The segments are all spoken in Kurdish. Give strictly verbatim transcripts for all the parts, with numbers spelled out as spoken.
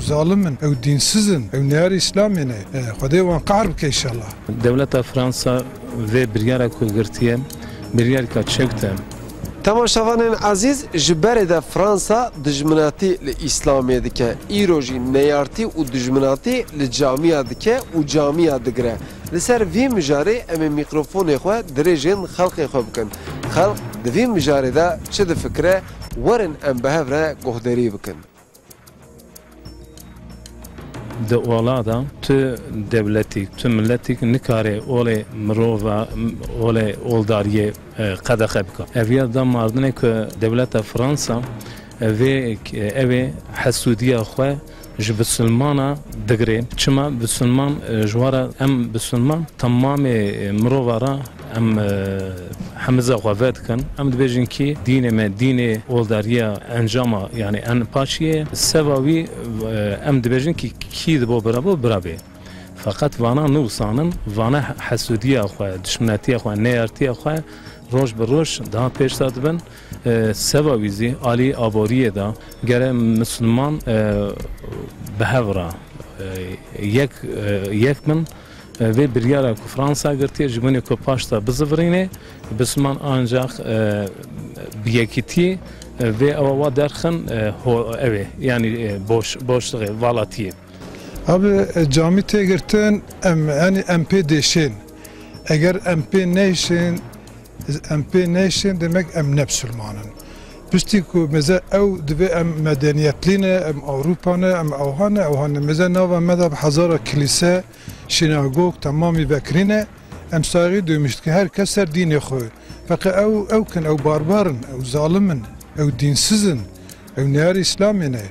Zalim in, ew dînsiz in, ew neyarê Îslamê ne. E, Xwedê wan qehr bike înşallah. Dewleta Fransa vê biryara ku girtiye, biryarka çewt e. Temaşevanên ezîz, ji berê de Fransa dijminatî li Îslamê dike, îro jî neyartî û dijminatî li camiya dike û camiya digire. Li ser vî mijarê em ê mîkrofonê xwe dirêjên xelkê xwe bikin. Xelk di vî mijarê de çi difikire, werin em bi hev re guhdarî bikin. Di ola de tu dewletîk, tu miletîk nikare olê mirova, olê oldariyê, e, qedexe bike. Ev ya da mardinê ku dewleta Fransa, e, vê, e, ew ê hesûdiya xwe ji bisilmana digire. Çima bisilman, e, ji wara em bisilman temamê, e, mirova re em, e, hemiza xwe vedikin. Em dibêjin kî dînê me dînê oldariya encama, yanî en paşiyê. Seva wî, e, em dibêjin kî kî dibo bira bo, bira bê. Feqet vana nûsanin, vana hesûdiya xwe, dişminetiya xwe, neyartiya xwe roj bi roj daha pêş de dibin. E, seva wî zî alî aboriyê de gere misilman, e, bi hev re, e, yek, e, yek bin. E, vê biryara ku Fransa girtiye ji binê ku paş de bizivirîne, bisilman ancak, e, bi yekîtiyê, e, vê ewa wa derxin, e, ho-, ew ê, yanî, e, boş, boşluğê, valatiyê. Abi, e, camî tê girtin, em, yanî em pê dêşên. Eger em pê neyşên, em pê neyşên, demek em ne bisilman in. Piştî ku mêze ew divê em medeniyetlî ne, em Ewropa ne, em ewha ne, ewha ne. Mêze nava me de bi hezara kilîse, şînagog, temamî vekirî ne. Em saygî duymuştuk, her kes ser dînê xwe. Feqet ew, ew kin, ew barbar in, ew zalim in, ew dînsiz in, ew neyarê Îslamê ne.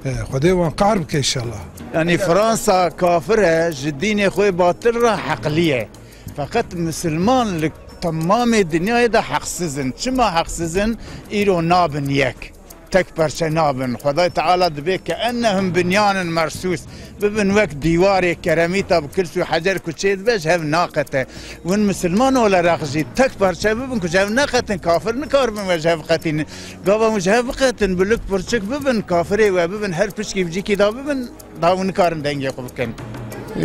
E, Xwedê wan qehr bike înşallah. Yanî Fransa kafir e, ji dînê xwe batil re heqlî ye. Feqet misilman li temamê dinyayê de heqsiz in. Çima heqsiz in? Îro nabin yek. Tek perçe nabin. Xwedayê Teala dibê ke ennehum binyanun mersus. Bibin wek dîwarê keremîta bi kirs û hecer ku çê dibe ji hev naqete. Win misilman ole rex jî tek perçe bibin ku ji hev neqetin, kafir nikaribin we ji hev qetînin. Gava hûn ji hev biqetin, bilik pirçik bibin, kafirê we bibin, her piçkî bi cîkî da bibin, daha hûn nikarin dengê xwe bikin.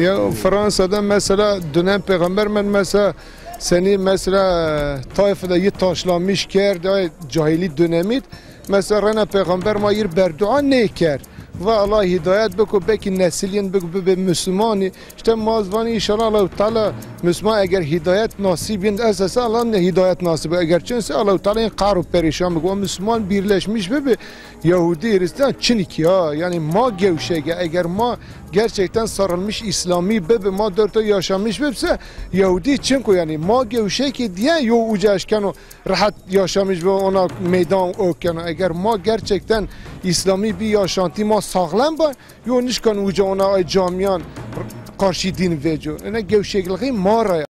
Ya Fransa de mesela dönem peyxamber men mesela seni mesela Taif de yî taşlamiş kerd, ay cahili dönemî. Mesela rena peyxamber ma yîr berdua nêker. Va Allah hidayet biko, belkî nesil yên biko bibe Müslümanî. İşte ma ez vanî înşallah Allahu Teala Müslüman eger hidayet nasîb yên esas Allah ne hidayet nasîb. Eger çinse Allahu Teala yên qar û perişan biko. O Müslüman birleşmiş bibe. Yahudi, Hristiyan çinik ya. Yani ma gevşege. Eger ma gerçekten sarılmış İslami bibe, ma dört ay yaşamış bibse Yahudi çinko yani ma gevşeke diye yo uca eşkeno rahat yaşamış ve ona meydan okuyana. Eger ma gerçekten İslami bir yaşantı ma sağlam ba, yo nişkan uca ona ay camiyan karşı din veco. Ene gevşekliği ma ra.